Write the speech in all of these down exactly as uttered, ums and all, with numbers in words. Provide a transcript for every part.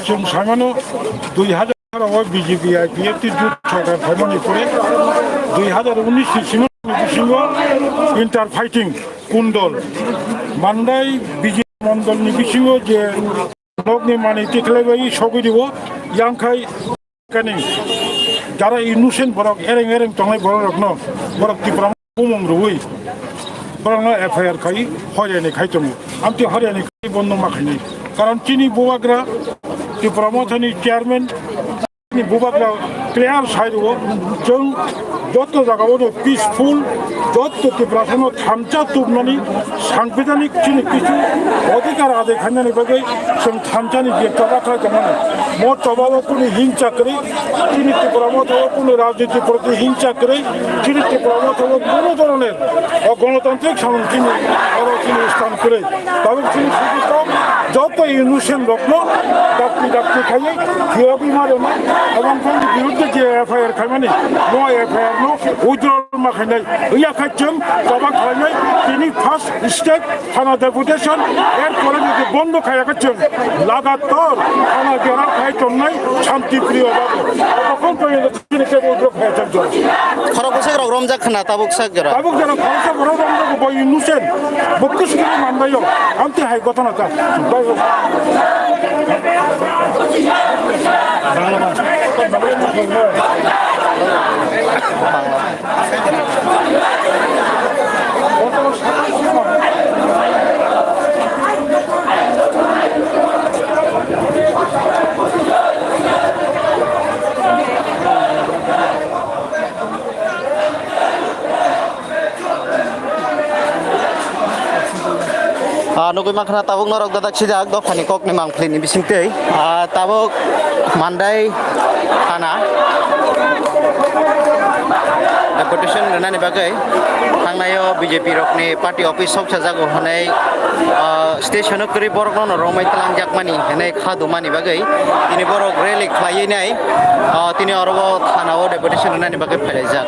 Chwng saimano dui hajar o B J P I P F T jut sorkar phaimani pore dui hajar unis ni simi bisingo inter fighting kundol mandai B J P mondol ni bisingo je nokni manwi tikhlaibai sogwi dibo, yang khai kani jara innocent borok, ereng ereng tongnai borok rokno borok Tipra bumung rwui borokno F I R khai hoyani khai tongo. Amtwi hoyani khai bondo ma khainai. Karon chini bubagra Tipra Mothani chairman ni bubagra clear sai rwo, chwng joto jagao no peaceful, joto Tiprasano thansa tubnani sangbidhanik chini kichu odhikar adai khainani bagwi chwng thansani je choba khlai tongmani. Mo choba o kunu hingsa kwrwi, chini Tipra Motha o kunu rajniti proti hingsa kwrwi, chini Tipra Motha o kunu dhoroner o gonotantrik samung chini oro chini sthan kwrwi. Tabuk chini sugito joto innocent rokno dakti dakti khaiwi phiyogwi ma rwma, ebong bini birudde je F I R khaimani, mo F I R no withdraw ma khainai. Iya kha chwng choba khlainai, tini first step thana deputation, er pore jodi bondo khaya kha chwng lagatar thana gera khai tongnai Shanti Priyo babu. Tokon porjonto chini kebo withdraw khaya chwng jora. Khorok bwswk rok romjak khna tabuk sak jora. Tabuk jora khoroksa borok romjak bo innocent. Bo kwswk khe manbaio. Amtwi hai ghotona ta. Bai. Ah, nugui mankha tabuk norok dadak sijak dophani kokni mangpili ni bisingtwi. Ah, tabuk Mandai thana deputation rwnani bagwi thangnaio B J P rokni party office sok sajago hwnwi, ah, station o kwrwi borokno no romwi twlangjakmani hwnwi kha dumani bagwi tini borok rally khlaiwi nai, ah, tini oro o thana o deputation rwnani bagwi phailaijak.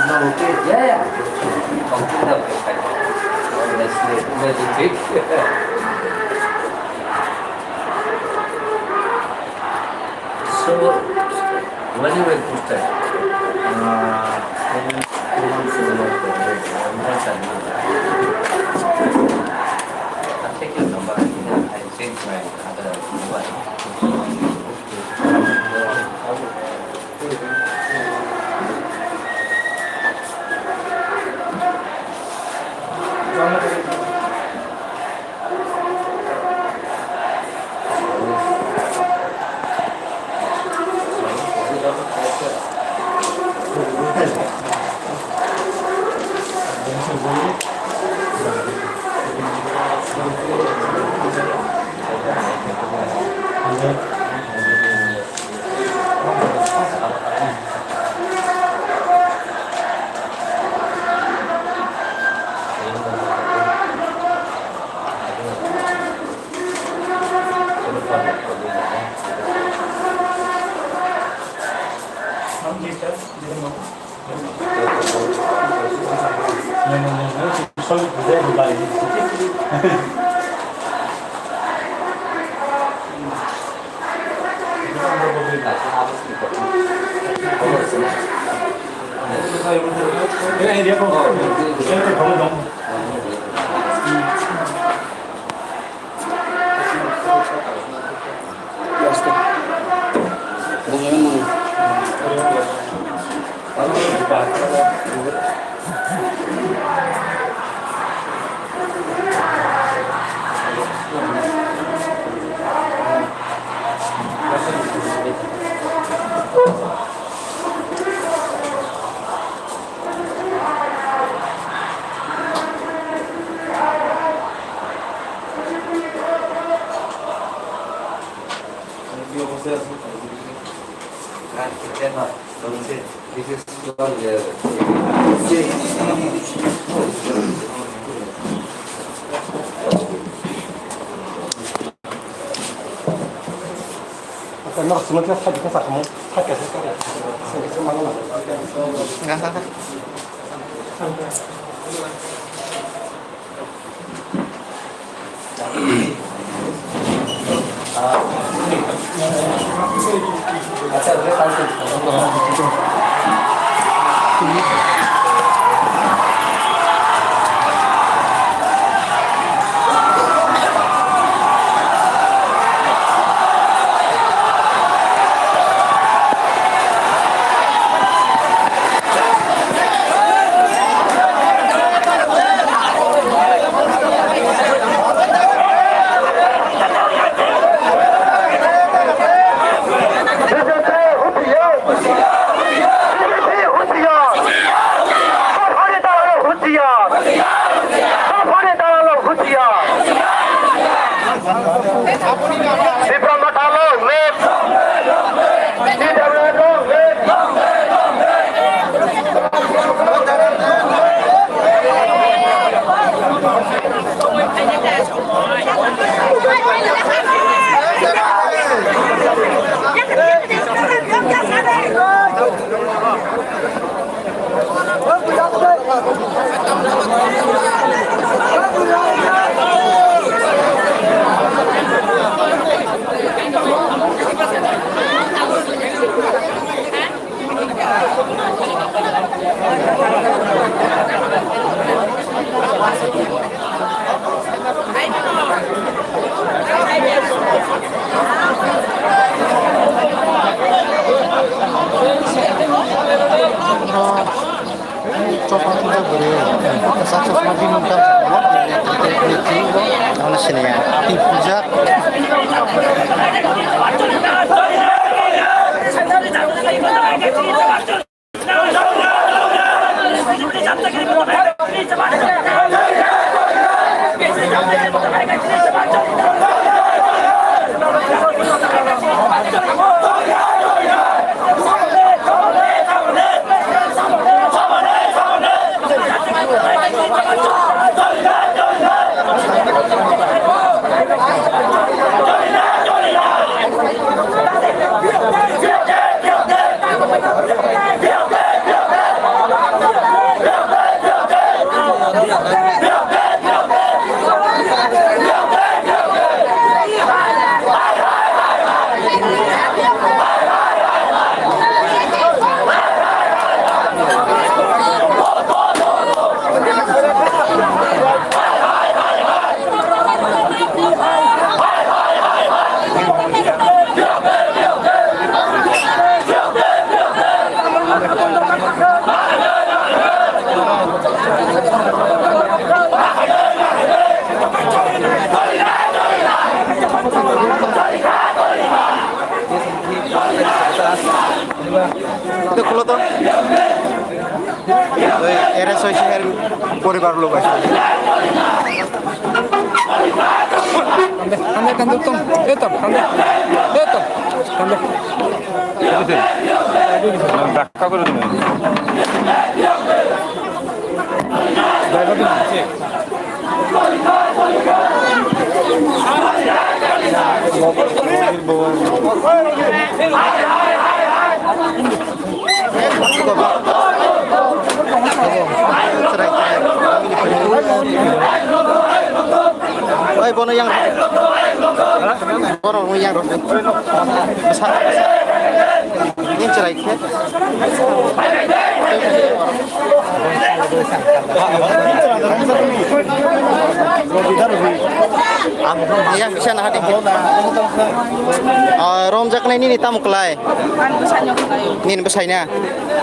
Yeah, yeah. Complete the peptide. Honestly, energetic. So, when you were posted? Uh, two months ago, one month ago. I take your number, I think I changed my other number. Tipra Motha long live! T W F long live! Chopa puja bwrwi, saksa sma bini wngkha, ano sinaya, twi puja. Itu kulo to. Oi, arrest hoise er poribar log ase. Kande, kande, tong, eto, kande, eto, kande. Dhakka kore dibo. Oi, bono yang. Bono yang. Besa. Ini cerai ke. Yang bisa nah hadi. Ah, romjak nai nini tamu kelai. Ani bwsai no khlai. Nini bwsai na?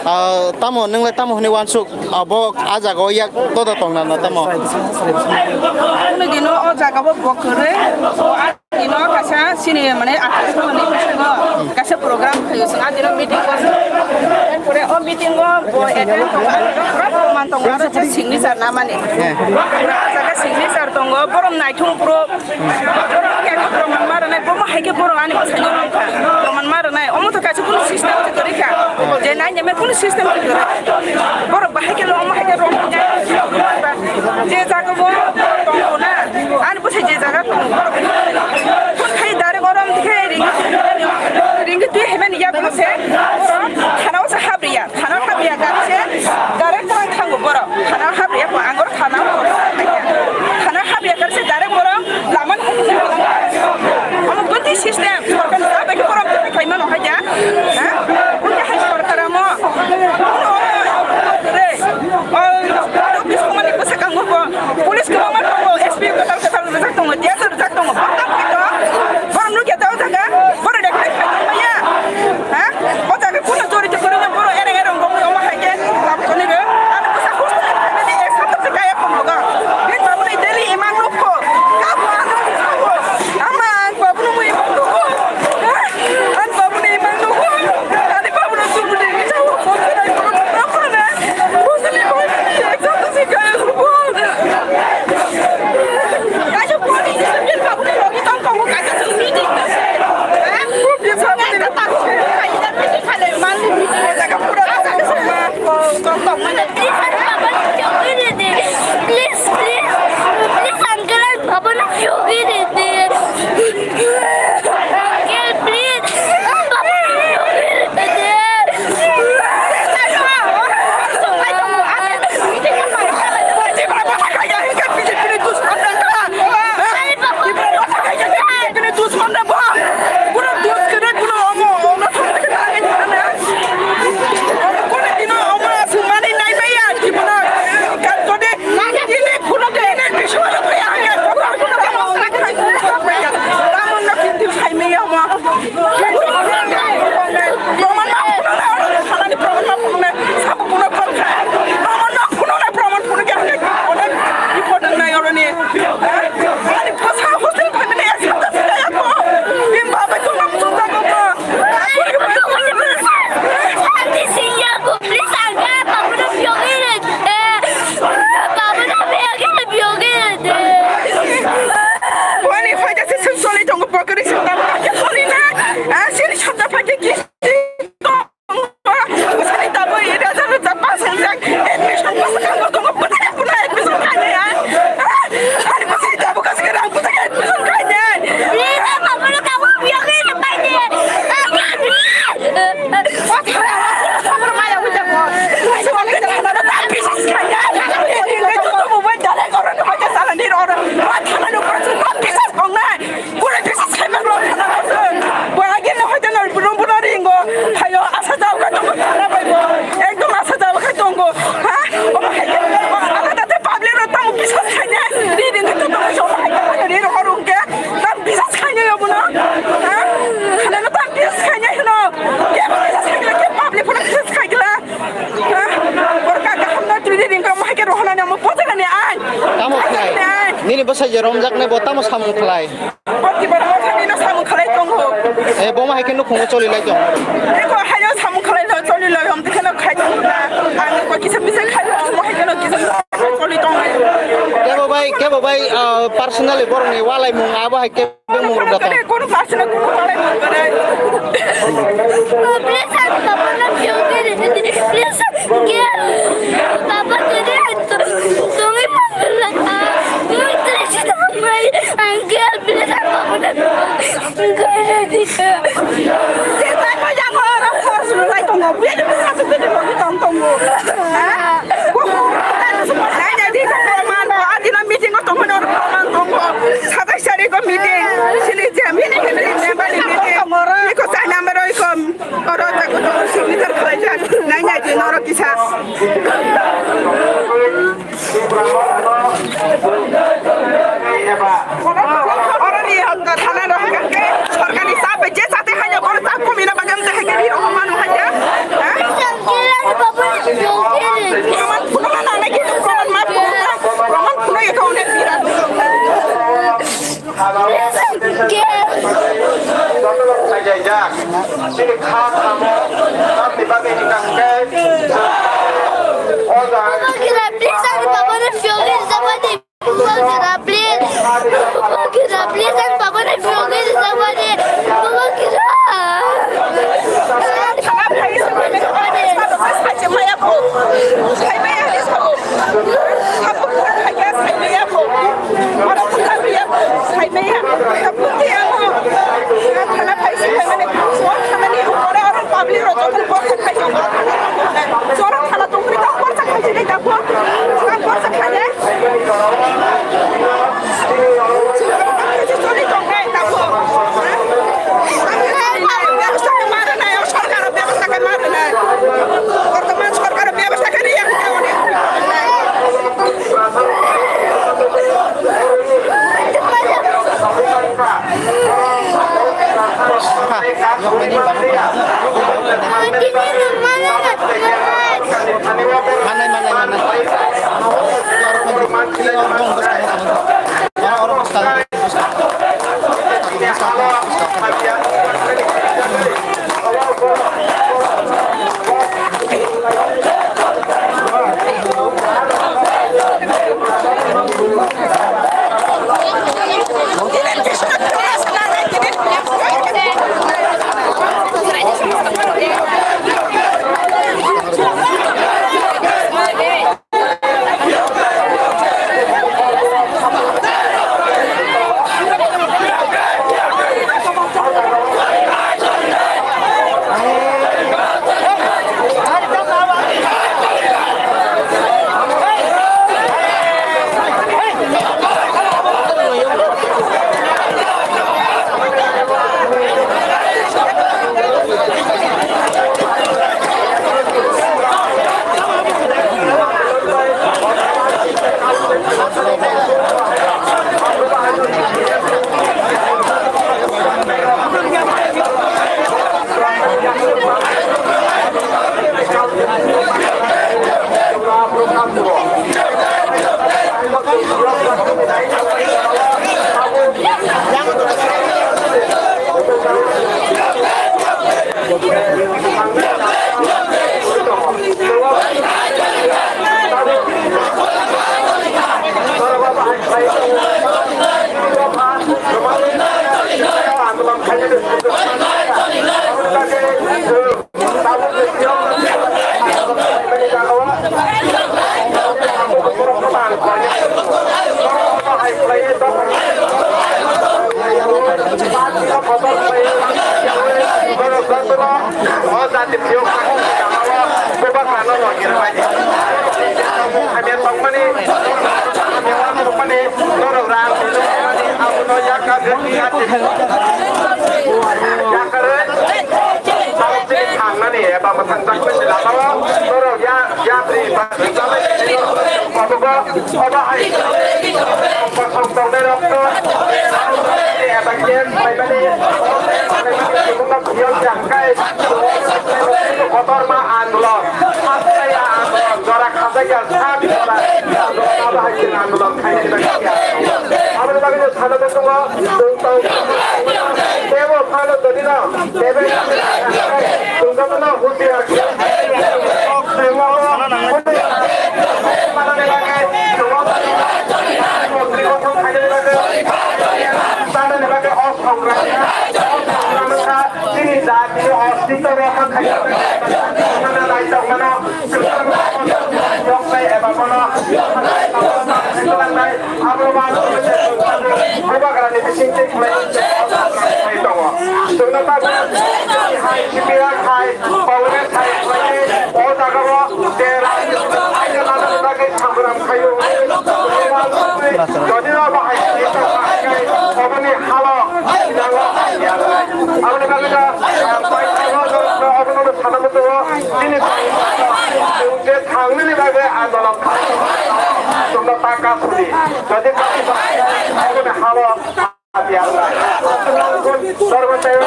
Ah, tamo, nwng le tamo hwnwi wansuk? Abo ah jaga o yak todo tong na, na tamo? Kunu dino o jaga bo bo kwrwi. O ani dino kaisa sini mane athas ni bisingo kaisa program khayo, chwng adino meeting ko. Pore o meeting o bo attend khayo, ani pura proman tongo, aro je signature na mani. Pura ah jaga signature tongo, borom naithung puro. Borok khe proman ma rwnai, bomo hai khe borok ani bwsai no romkha. Proman ma rwnai, omo to kaisa kunu system se kwrwi kha. Je nai neme kunu system se kwrwi. Borok bahai khe lo omo hai khe romkha. Je jaga bo tongo na, ani bwsai je jaga tongo, borok phone khai direct orom dikhe ring, ring twi hai mani yak mo se, borok thana o se hap riya. Thana hapya gari se, direct thang thango borok. Thana hapya ko angor thana ko. Thana hapya gari se direct borok lama no. Omo bwtwi system, sorkar ni sabai ke borok bwtwi khaima no haja. Ha? Unke hai sorkar amo. Re. O, o, bismani bwsakang ko. Police ko ma tongo, S P ko tal ko tal rijak tongo, D S rijak tongo. Borok phai to. Borok nukya ta o jaga. Borok de khai khai maya. Ha? O jaga kuno chori chori na borok ereng ereng bongwi omo hai khe lab koni re. Ani bwsa hostel ni family ek sato se kaya pon boga. Bin babu ni daily imang nukho. Ka bo ano nukho. Ama an babu ni imang nukho. Ha? An babu ni imang nukho. Ani babu no chukuni ni chawo. Hostel ni family ek sato se kaya pon. Kaisa phone ni sengkel babu ni logi tong tongo, kaisa sengkel ni. Eh? Phone ni sengkel ni babu ni kaisa meeting khalai man ni meeting ni jaga pura tong tong ma. Tong tong ma. Please, please, please, uncle, babu na yogi de de. Uncle, please, babu na yogi de de. Proman ma phunuknai, oro thanani proman ma phunuknai, sabo phunuk phunuk kha. Proman ma phunuknai, proman phunuk ya hwnwi onek important nai oroni. Ani bwsa hostel phaimani ek sabta se kaya ko. Bini babai tongma muchung jago ko. Please, uncle, babu no yogi de. Babu no yogi de. Wani phaida se sung soli tongo, bokri sung tongo, kake soli na. Ah, sini sabta phaida ki. Sani tabo ida jaru japa sung jak. Admission pas kan tongo, bata ya kuna admission kanya. Ah, ani pas tabo kas kera, bata ya admission kanya. Please, babu no kamu yogi de pai de. Sai je romjaknai bo tamo samung khlai. Bo kibar mo thani no samung khlai tongo. E, bo ma hai khe nukhungo choli lai tong. Eko hayo samung khlai lo choli lo hom tikhe no khai tong na. Ang ko kisa pisa khai lo mo hai khe no kisa choli tong. Kebo bai, kebo bai, ah, personally borokni walaimung abo hai khe. Kono personal kono walai mangkara. Please, ang papa na phiyok de, please, ang papa de, ang to, to, ang girl, please, ang papa na phiyok de. Sita ko yang orang personal lai tongo, bini bini aku bini bini tong tongo. Ha? Ko ko ta su ko nai nai di ko man ba, adi na meeting ko tongo, no ko man tongo. Satai sari ko meeting, sini jam ini meeting, jam ini meeting. Iko sai number oi kom. Oro ta ko to signature khlai jak. Nai nai di noro kisa. Oro ni hokka thana no hokka ke sorkar ni sab je sate hai ko ta kumi na bagam te hai ke ni rohman hai ya. Roman kuno na na ke roman ma kuno roman kuno ya kau ne pira. Chini kha samo, tamni bagwi hwnka hwnkhe, o jaga Please, ang papa na phiyok de, Bagira, please, ang papa na phiyok de, Bagira. Bagira. Public rok joto borok khai tongo. Jorok thala tongphri tong, borok khai sinai tabuk. Borok khai ne. Choli tong nai tabuk. Bebostha khe ma rwnai, o sorkar bebostha khe ma rwnai. Bortoman sorkar bebostha khe riya. Manai, manai, manai. Oro, oro, bwskang. Yakarwi, thangnani eba mwthangjakmani lamao norok ya, yapri ba tabukbo obo hai kosong tongnairokno eba khe phaimani phiyok jangkai kotorma andolon, asaya andolon, jora khajakya sak jora, abo hai khe andolon khaina bagwi. Bagwi sana tongo, tei bo phano dodino, tebe tungkotno husiar. Manani bagwi, tungkotno mantri gotho khainani bagwi, sanani bagwi o songrang, o songrang wngkha chini jatini ostitto rokha khainani bagwi, mana naitokmano, Yoknai eba bono, abo ma bubagrani bising tei khlai tongo. Chwngno ta hai, C P I hai, Congress hai, o jagao je rajniti bagwi sangram khaio. Jodi abo hai, oboni halo, aboni bagwi abono sana muchungo. Chini je thangnani bagwi andolon kha. Chwngno ta kasuni. Jodi kasuni, aboni halo apiya. Dormo tayo.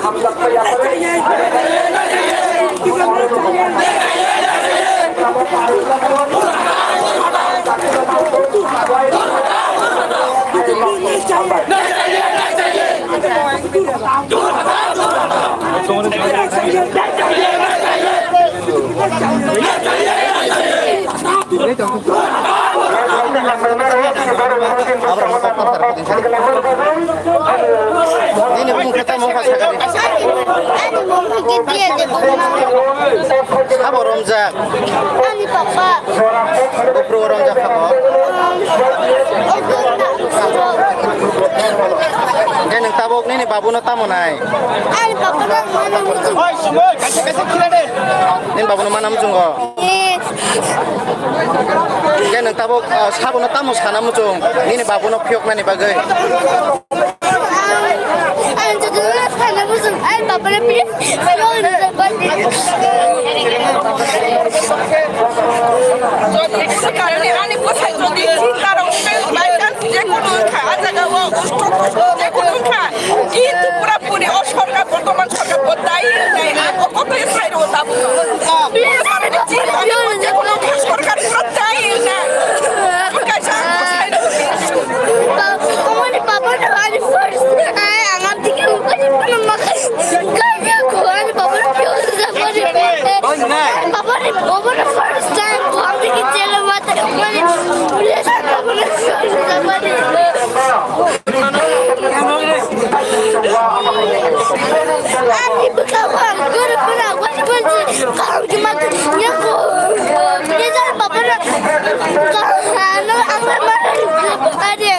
Hamjak paya pare. Nini bumung khe tamo wngkha sakha di? Ani mama gitiya de bumung. Sabo romjak. Ani papa. Buphuru romjak kha bo. Ogo na. Khe nwng tabuk nini babuno tamo nai? Ani papa no mana muchung. Nini babuno mana muchungo? Eh. Khe nwng tabuk, ah, sabono tamo sana muchung? Nini babuno phiyoknani bagwi. Ang, ang jodona sana muchung. Ani papa no please. Jodi kunu karone ani bwsai jodi chintaro wngkha, by chance je kunu wngkha, a jaga o usto je kunu wngkha, kintu pura puri o sorkar, bortoman sorkar bo dai wngnai, ang o kotoi sai rwo tabuk. Bini karone chintaro je kunu wngkha, sorkar pura dai wngnai. Kaisa ang bo sai rwo. Omoni papa no ani first. Ai, ang am tiki upani pano makai. Kanya ko ani papa no pio sa pari. Papa ni papa no first time ko am tiki chela mata. Mani, mani sa papa no pio sa pari. Ani buka wa guru pura wa wa. Kau cuma nyako. Ni sa papa no. Kau ano apa mana? Ada.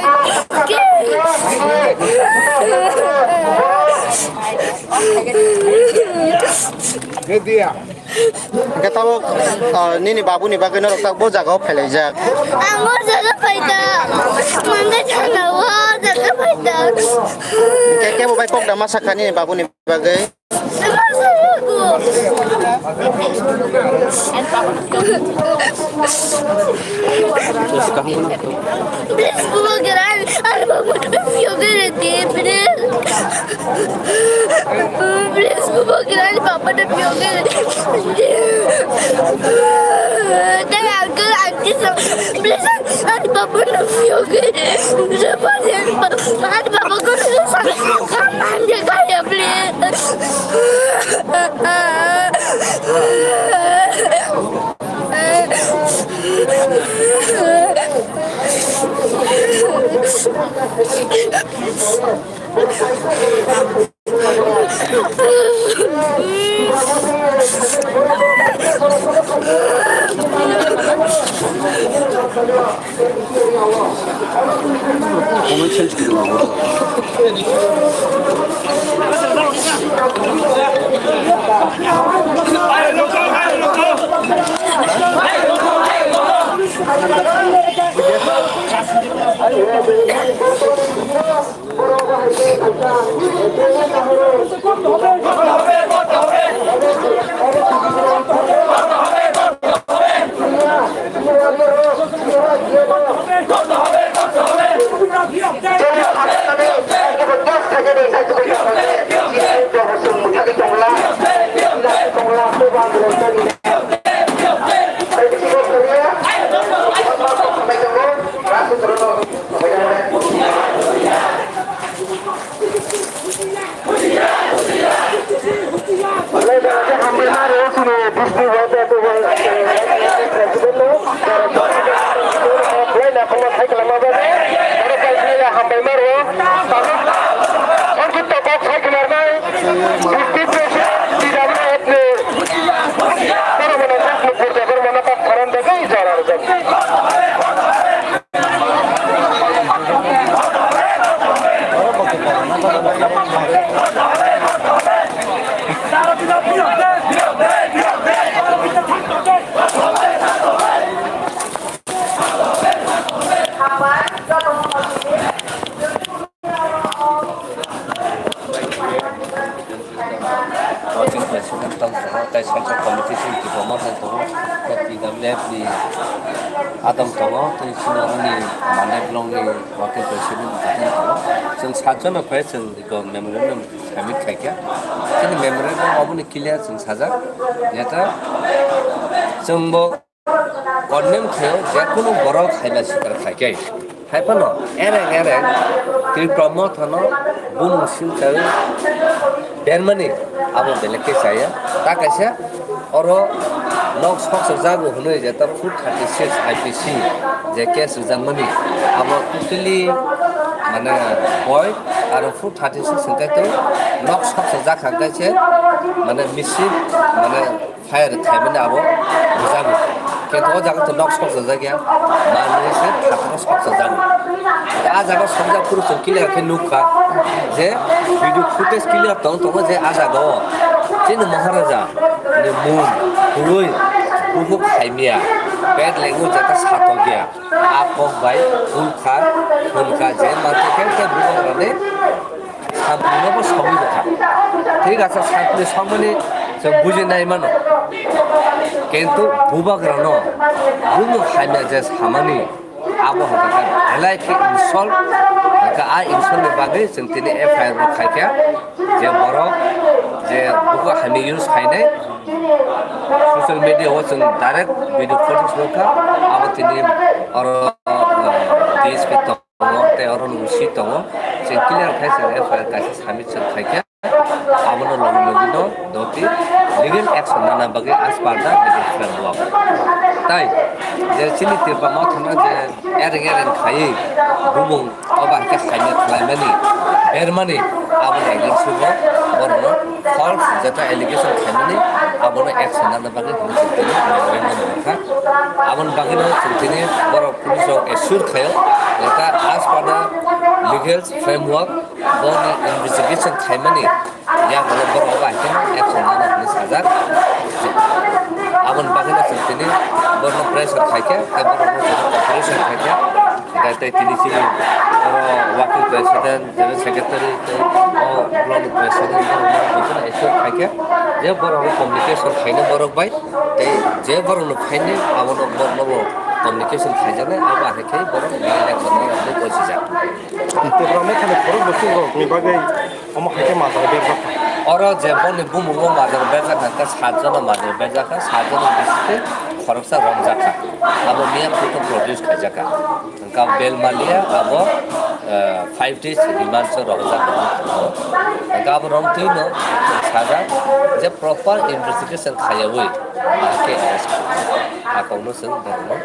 Hwnkhe tabuk, ah, nini babuni bagwi norok tabuk bo jagao phelaijak. Ang o jaga phaida. Mangga jana o jaga phaida. Hwnkhe kebo bai kok da ma sakha nini babuni bagwi? Please, bubagra, ani papa no pio gere di, please. Please, bubagra, ani papa no pio gere di. Dai uncle, auntie, so, please, ani papa no pio gere di. Ani papa, ani papa ko sa, ani kaya, please. Adam tongo, tei chini oroni Mandai block ni working president, president tongo. Chwng satjano phai chwng iko memorandum submit khaikha. Chini memorandum oboni clear chwng sajak. Jeta chwngbo condemn khaio, jekunu borok haima sikar khaikhe. Haiphano ereng ereng Tipra Mothano bumung silchawi bermani abo belai khe chaya. Ta kaisa oro nok soksa jago hwnwi jeta four thirty six I P C je case rijakmani abo totally mane void, aro four thirty six hwnkhe tei nok soksa jakha hwnkhe se mane misil mane fire khaimani abo rijago. Khe o jaga to nok soksa jakya, manwi se phatar soksa jago. A jaga sokjak phuru chwng clear khe nukha je video footage clear tong tongo je a jaga o chini Maharaja ni mung kwrwi bubo khaimya, bag lengwi jeta satokya. A kok bai ulkha, hwnkha je manthokhe khe bubagrani sampli no bo sogwi bwkha. Thik asa sampli sogmani chwng buji nai mano. Kintu bubagrano bumung hamya je samani abo hwnkha khe belai khe insult, hwnkha a insult ni bagwi chwng tini F I R bo khaikha je borok je bubo hamya use khainai social media o chwng direct video footage nukha abo tini oro D S P tongo tei oro ni O C tongo, chwng clear khai chwng F I R kaisa submit chwng khaikha, abono logi logi no doti legal action nana bagwi as per the legal framework. Tai je chini Tipra Mothano je ereng ereng khaiwi bumung oba hwnkhe khaina khlaimani bermani aboni against o borokno false jeta allegation khaimani abono action nana bagwi hwnwi chwng tini memorandum rwkha. Aboni bagwino chwng tini borok police rok assure khaio, jeta as per the legal framework boni investigation khaimani yagulo borok bai khe action nana hwnwi sajak. Aboni bagwino chwng tini borokno pressure khaikha, tei borokno chwng cooperation khaikha. Hingkhe tei tini chini oro working president, general secretary tei o block ni president borokno jotono assure khaikha je borokno communication khaino borok bai. Tei je borokno phaini abono borokno bo communication khaijaknai, abo hai khe borok legal action rwna bagwi gosijak. Tipra Mothani khorok bwswk rokni bagwi omo hai khe majra berjak kha. Oro je boni bumungo majra berjak kha, hwnkhe sat jona majra berjak kha, sat jona bisingtwi khoroksa romjak kha. Abo miya photo produce khaijak kha. Hwnkhe abo bail manliya, abo, eh, five days remand o rohorjak hinwi tongo. Hwnkhe abo romtwino chwng sajak je proper investigation khaiyaui, ah, khe arrest khaijak. Hakokno chwng borokno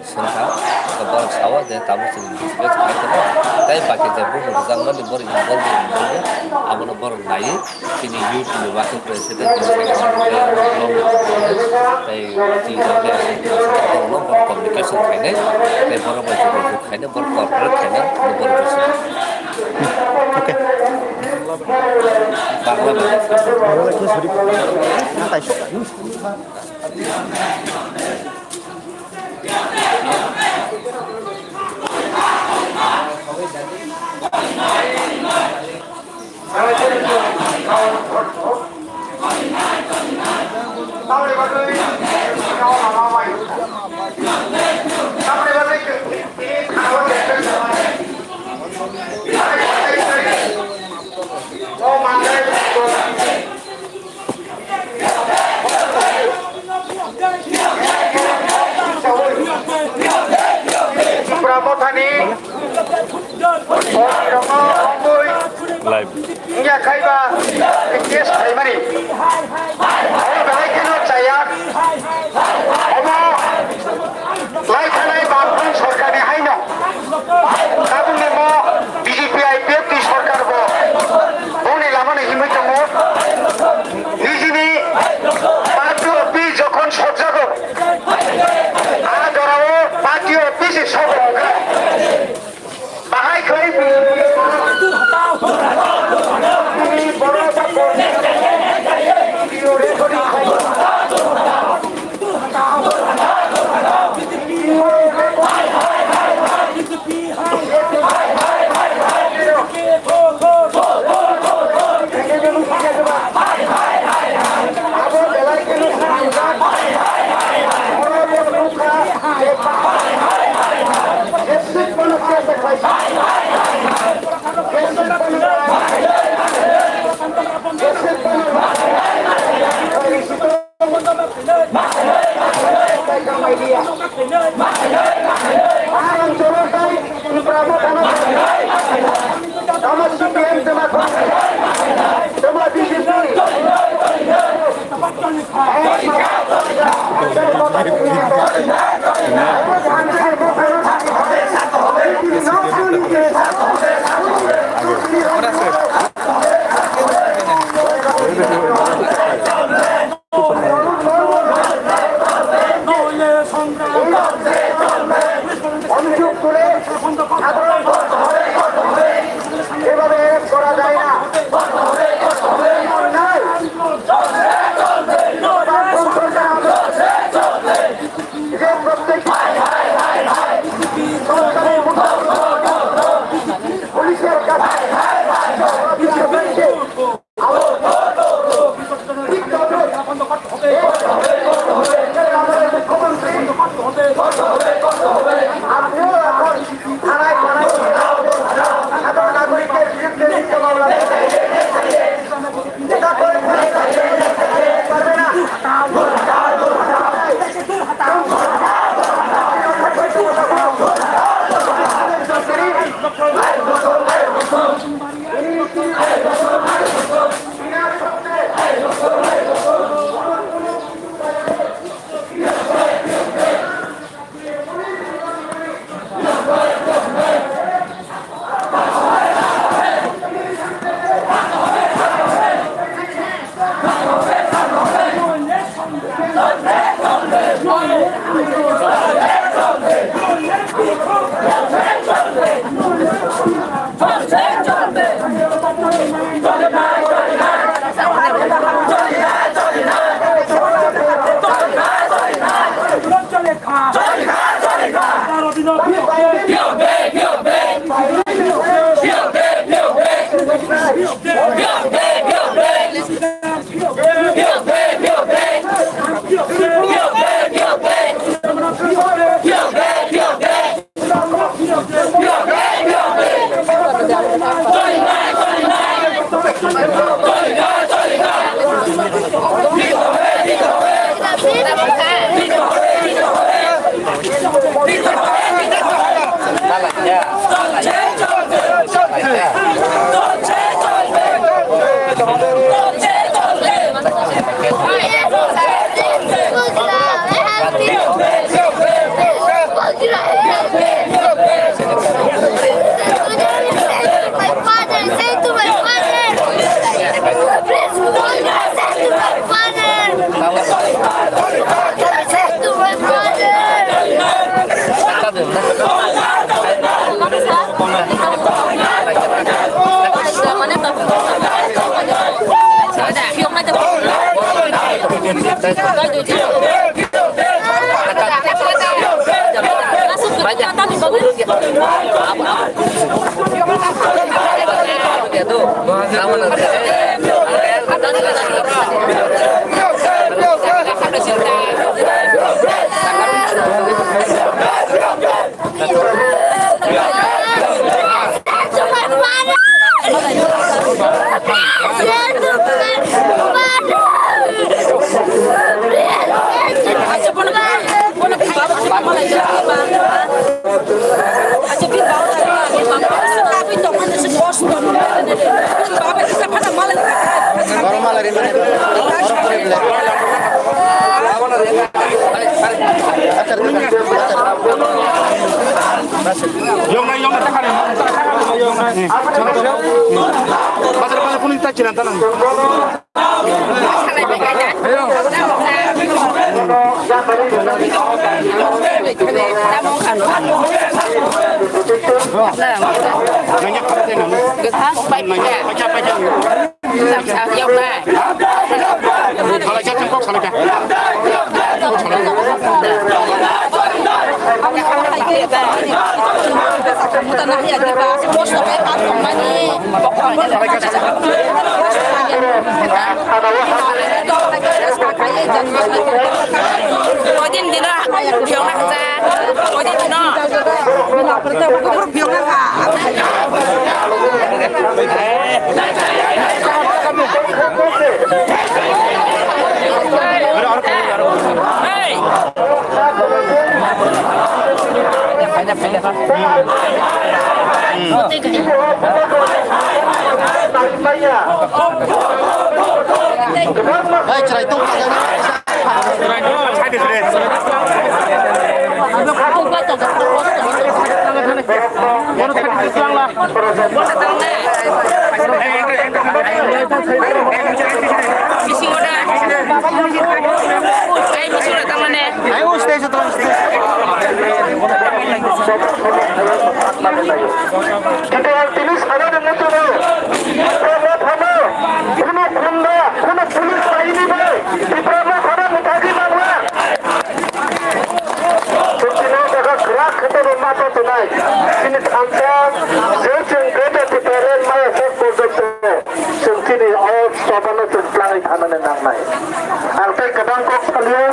swngkha, hwnkhe borok sao je tabuk chwng investigate khai tongo. Tei baki je buphang rwjakmani borok involve wngmani abono borok naiwi. Chini youth ni working president, tei chini borok communication khainai, tei borok bai jogajog khainai, borok cooperate khainai, borok bisi. Okay. Bangla bai. Bangla bai. Tipra Mothani Live. Wngya khai ba case khaimani. Omo belai kheno chaya. Omo lai thanai Bamfront sorkarni haino. Tabukni mo B J P I P F T sorkar bo boni lamano himwi tongo. Nijini party office jokhon sokjago, a jorao party office sogo wngkha. Bahai khlai Ang ang cholo tai, Tripura mo kano. Tamo C P M tama ko. Tamo B J P. অভিযোগ তুলে সাধারণ এভাবে করা যায় না। অন্যায়। যে প্রত্যেক সরকারের পুলিশের কাছে Yong nai, yong nai, takha nai, takha nai, yong nai. Bazar, bazar, kuni ta chiran ta nang. Nang ya khara te nang. Nang ya, pacha, pacha. Koidin dino phiyokna kha. Koidin dino. Hey! Hai, chwrai tong. Ai, o stage o tong, stage. Tipra tini sana ni mutu no. Tipra no thano. Kuno khunda, kuno police bahini bai. Tipra no thano mutagi mangla. Chukino jaga krak khete bo mato tunai. Sini thansa, je cheng kete Tipra len maya sak bordo to. Chwng chini o sobano chwng twlangwi thanani nangnai. Ang tei kwbang kok salio,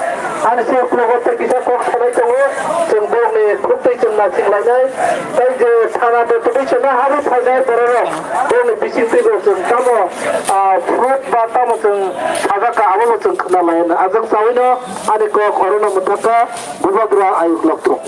ani se uklogo tei kisa kok sanai tongo, chwng borokni khuktwi chwng naising lainai, tei je sana betwtwi chwngno habwi phainai bororok, borokni bisingtwibo chwng tamo, ah, fruit ba tamo chwng sajak kha, abobo chwng khna lainai. Ajak sawino ani kok orono mwthakha, Bubagra ayuk lokthung.